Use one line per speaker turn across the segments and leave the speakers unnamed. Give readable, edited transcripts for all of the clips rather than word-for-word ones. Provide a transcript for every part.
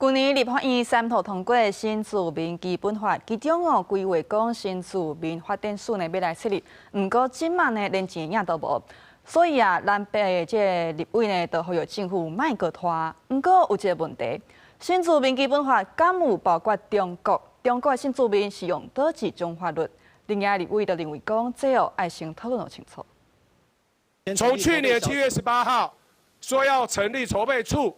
舊年立法院三讀通過新住民基本法，其中哦規劃講新住民發展署呢欲來設立，毋過這馬呢連一个影都無，所以啊，藍白的這个立委呢，就呼籲政府莫閣拖。毋過有一个問題，新住民基本法敢有包括中國？中國的新住民是用佗一種法律？另外立委就認為講，這哦愛先討論清楚。
從去年7月18號說要成立籌備處，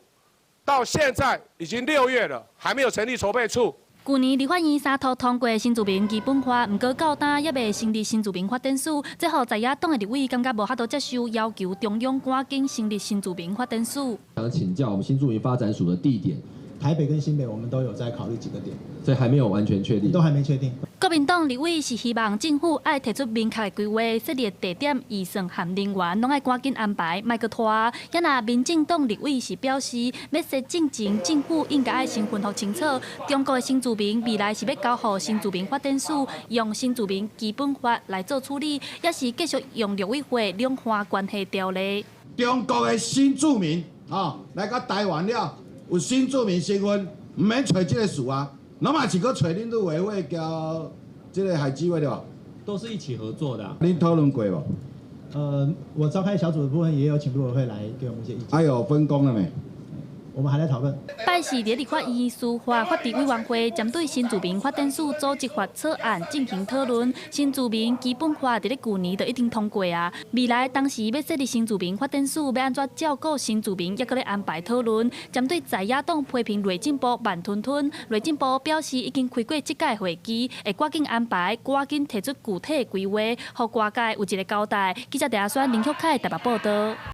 到現在已經6月了，還沒有成立籌備處。
舊年立法院三讀通過新住民基本法，毋過到今猶未成立新住民發展署，這予在野黨的立委感覺無法度接受，要求中央趕緊成立新住民發展署。
想請教我們新住民發展署的地點，
台北跟新北，我們都有在考慮幾個點，
所以還沒有完全確定，
都還沒確定。
國民黨立委是希望政府愛提出明確的規劃，設立地點、預算和人員，攏愛趕緊安排，莫閣拖。也若民進黨立委是表示，欲設進前，政府應該愛先吩咐清楚，中國的新住民未來是欲交予新住民發展署，用新住民基本法來做處理，抑是繼續用陸委會兩岸關係條例。
中國的新住民啊，來到台灣了，有新住民身份，毋免揣這个署啊，攏嘛是閣揣恁陸委會交這个海基會對吧？
都是一起合作的。
恁討論過無？
我召開小組的部分也有請陸委會來給我們一些意見。
還有分工了沒？
我們還在討論。
拜四佇立法院司法法制委員會針對新住民發展署組織法草案進行討論。新住民基本法佇咧舊年就已經通過啊，未來當時欲設立新住民發展署，欲按怎照顧新住民，猶閣咧安排討論。針對在野黨批評內政部慢吞吞，內政部表示已經開過這屆會議，會趕緊安排，趕緊提出具體規劃，予外界有一个交代。記者鄭阿選、林旭凱台北報導。